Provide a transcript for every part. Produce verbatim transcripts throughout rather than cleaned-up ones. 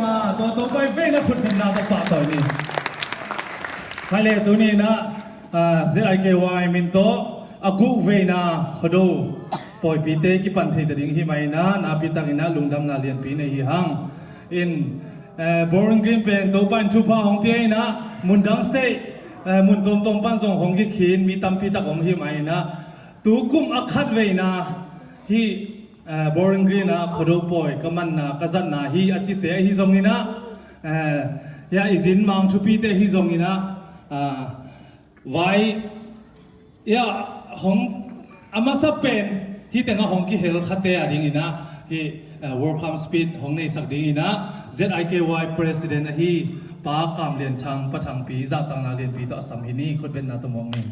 Ah, tua Topa i veina khutbetna tawh pahtawi ni. Hai le tuni in ah, ah, Z I K Y min tawh a guk veina Khuado pawipite kipan thei ta ding hi mah in ah, napi takin ah lungdamna lianpi nei hi hang. In, eh, Bowling Green pen Topa in thupha hong pia in ah, mun dang state, eh, mun tuamtuam pan zong hong kikhin mi tampi tak om hi mah in ah, tu kum a khat veina hi, eh, Bowling Green ah Khuado pawi ka manna, ka zatna hi a cite ahi zongin ah, eh, ya i zin mang thupite ahi zongin ah, ah, vai, ya, hong, a masa pen hi tengah hong kihel khate a dingin ah hi, eh, welcome speech hong neisak dingin ah Z I K Y President ahi Pa Kam Lian Thang, Pa Thangpi zahtakna lianpi tawh a sam hi ni. Khutbetna tawh muak ni.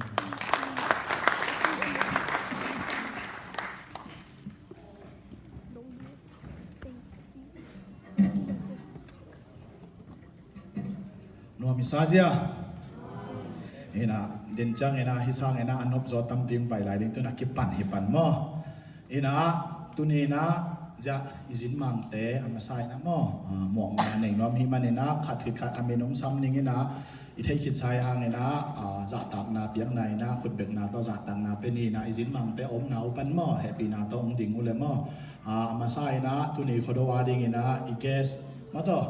Nuam i sa zia. Hi in ah, den ciangin ah, hi sangin ah, a nop zaw tampi hong pai lai ding, tu in ah kipan hi pan maw. Hi in ah, tuni in ah, zia, i zin mangte, a masa in ah maw, ah, muakna nei nuam hi manin ah, khat khit khat a min hong sam ning in ah, i theih khit sa hangin ah, ah, zahtakna piakna in ah, khutbekna tawh zahtakna pia ni in ah, i zin mangte omna uh pan maw, hehpihna tawh hong ding uh le maw. Ah, a masa in ah, tuni Khuado a dingin ah, i guest, maw taw,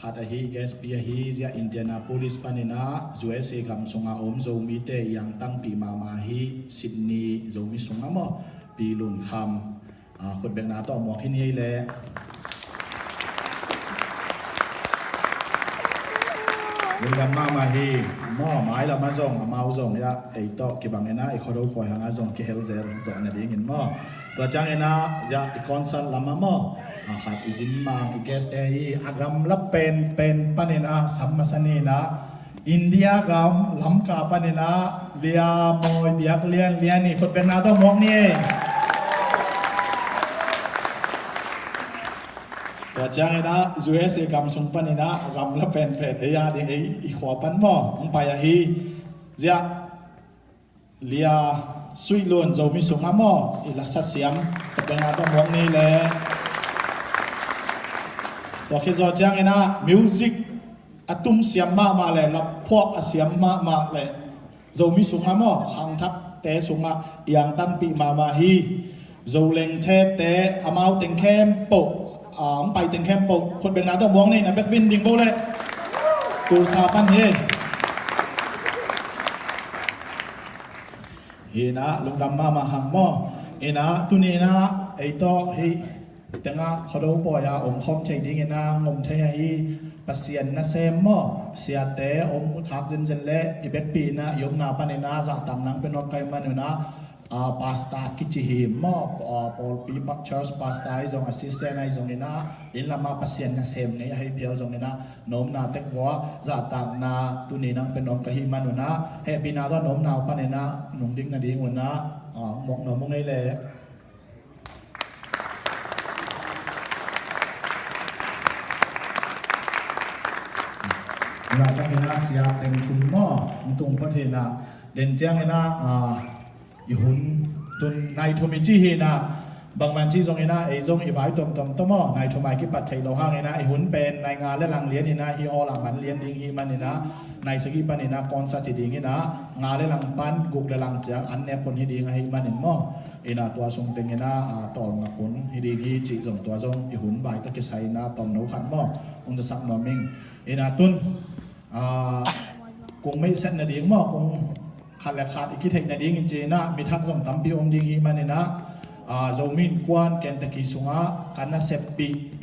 khat ahi, guest pi ahi, zia Indianapolis panin ah, U S A gam sungah om Zomite i angtangpih mahmah hi, Sydney Zomi sungah maw, Pi Lun Kham. Ah, khutbekna tawh muak hi ni ei le. Lungdam mahmah hi. Maw, mailam ah zong, amau zong, ya, ei tawh kibang in ah, i Khuado pawi hang ah zong kihel zel zawh nadingin maw. Tua ciangin ah, zia, i concert lam ah maw, a khat i zin mang, i guest te hi, a gamla penpen panin ah sam masa ni in ah, India gam Lamka panin ah Lia Mawi Biak Lian, Lian i khutbetna tawh muak ni. Tua ciangin ah U S A gam sung panin ah a gamla penpen, ei a ding, ei i khua pan maw, hong pai ahi, zia, Lia Sui Lun, Zomi sungah maw, i lasa siam, ka pena ka muak ni le. Tua khit zawh ciangin ah music a tum siam mahmah le, laphuak a siam mahmah le, Zomi sungah maw, khangthakte sungah i angtanpih mahmah hi. Zoleng Thete, amau teng khempeuh, a, hong pai teng khempeuh, khutbetna tawh muak ni, na bek vin ding bo le. Tulsa pan hi. Hi na, lungdam mahmah hang maw. Hi na, tuni na, ei tawh hi tengah Khuado pawi a omkhawm thei dingin a ngom thei ahi Pasian nasem maw. Siate om khak zenzen le i bekpi na, i omna panin a zahtak nang pe nuam ka hih manun a, a, pastor kici hi maw, a, pawlpi pa-, church pastor ahi zong, assistant ahi zongin a, inn lamah Pasian nasem ngei ahi phial zongin a, na omna tek vua zahtakna tuni nang pe nuam ka hih manun a, hehpihna tawh na omna uh panin a nung ding nadingun a, a, muak nuam uh ngei le. Laitak in a Sia Teng Thum maw, hong tung phot hi na, den ciangin a, a, i hun tun nai thum i ci hi na, bangman ci zongin a, ei zong i vai tomtom tawh maw, nai thum a i kipat theih loh hangin a, i hun pen nai nga le lang lian in a, hi hall ah man lian ding hi manin a, nai sagih panin a concert hi dingin a, nga le lang pan guk le lang ciang an nek hun hi ding ahih manin maw. Hi na tua sung tengin a, a, tawlnga hun hi ding hi cih zong tua zong i hun vai tawh kisai in a, tawmno khat maw, hong zasak nuam ing. Hi na tun, a, kung meihset nading maw, kung khat le khat i kitheih nadingin ci in a, mithak zong tampi om ding hi manin a, a, Zomi Innkuan Kentucky sungah kan naseppih